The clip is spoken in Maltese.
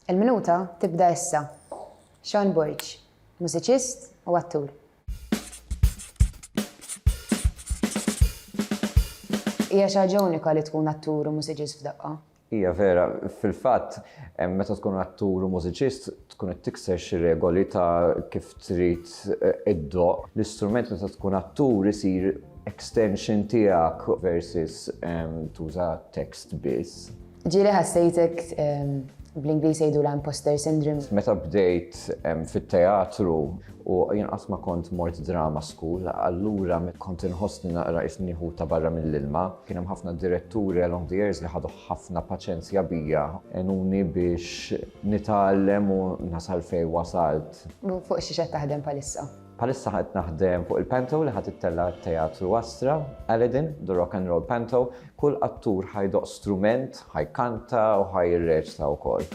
Il-minuta tibda issa. Sean Borg, mużiċist u attur. Hija xi ħaġa unika li tkun attur u mużiċist f'daqqa. Hija vera, fil-fatt, meta tkun attur u mużiċist tkun qed tikser xi regoli ta' kif trid iddoqq. L-istrument meta tkun attur isir extension tiegħek versus tuża text biss. Ġieli ħassejtek bl-Ingliż jgħidulha imposter syndrome? Meta bdejt fit-teatru u jien qatt ma kont mort drama school, allura kont inħossni naqra qisni ħuta barra mill-ilma. Kien hemm ħafna diretturi along the years li ħadu ħafna paċenzja bija, għenuni biex nitgħallem u nasal fejn wasalt. Fuq xiex qed taħdem bħalissa? Bħalissa qed naħdem fuq il-panto li ħa tittella' t-Teatru Astra, Aladdin, the Rock and Roll Panto. Kull attur ħa jdoqq strument, ħa jkanta u ħa jirreċta wkoll.